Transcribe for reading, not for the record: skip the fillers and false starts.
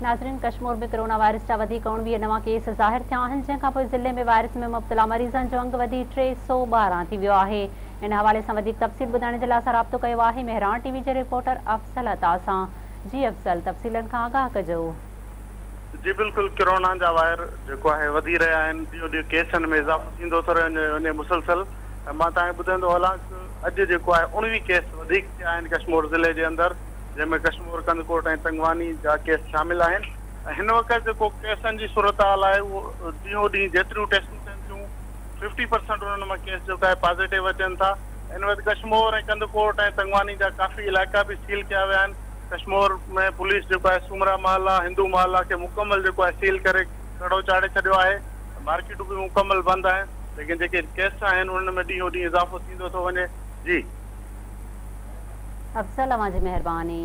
ناظرين Kashmore ۾ corona virus جا وڌيڪ 19 نوان ڪيس ظاهر ٿيا آهن جنهن کانپوء ضلعي ۾ وائرس ۾ مبتلا مريضن جو انگ وڌي 312 ٿي ويو آهي ان حوالي سان وڌيڪ تفصيل ٻڌائڻ جي لاء اسان رابطو ڪيو آهي مهراڻ ٽي وي جي رپورٽر افضل عطا سان جي افضل تفصيلن کان آگاهه ڪجو. جي بلڪل ڪرونا جا وائر جيڪو آهي وڌي رهيا آهن ڏينهون ڏينهن ڪيسن ۾ اضافو ٿيندو ٿو رهي وڃي مسلسل ۽ مان توهان کي ٻڌائيندو هلان اڄ جيڪو آهي 19 ڪيس وڌيڪ ٿيا آهن ڪشمور ضلعي جي اندر جنهن ۾ ڪشمور، ڪنڌڪوٽ ۽ تنگواني جا ڪيس شامل آهن ۽ هن وقت جيڪو ڪيسن جي صورتحال آهي اهو ڏينهون ڏينهن جيتريون ٽيسٽون ٿين ٿيون ففٽي پرسنٽ انهن مان ڪيس جيڪو آهي پازيٽو اچن ٿا هن وقت ڪشمور ۽ ڪنڌڪوٽ ۽ تنگواني جا ڪافي علائقا به سيل ڪيا ويا آهن ڪشمور ۾ پوليس جيڪو آهي سومرا محلا هندو محلا کي مڪمل جيڪو آهي سيل ڪري ڪڙو چاڙهي ڇڏيو آهي مارڪيٽون به مڪمل بند آهن ليڪن جيڪي ڪيس آهن انهن ۾ ڏينهون ڏينهن اضافو ٿيندو ٿو وڃي جي. افضل اوهان جي مهرباني.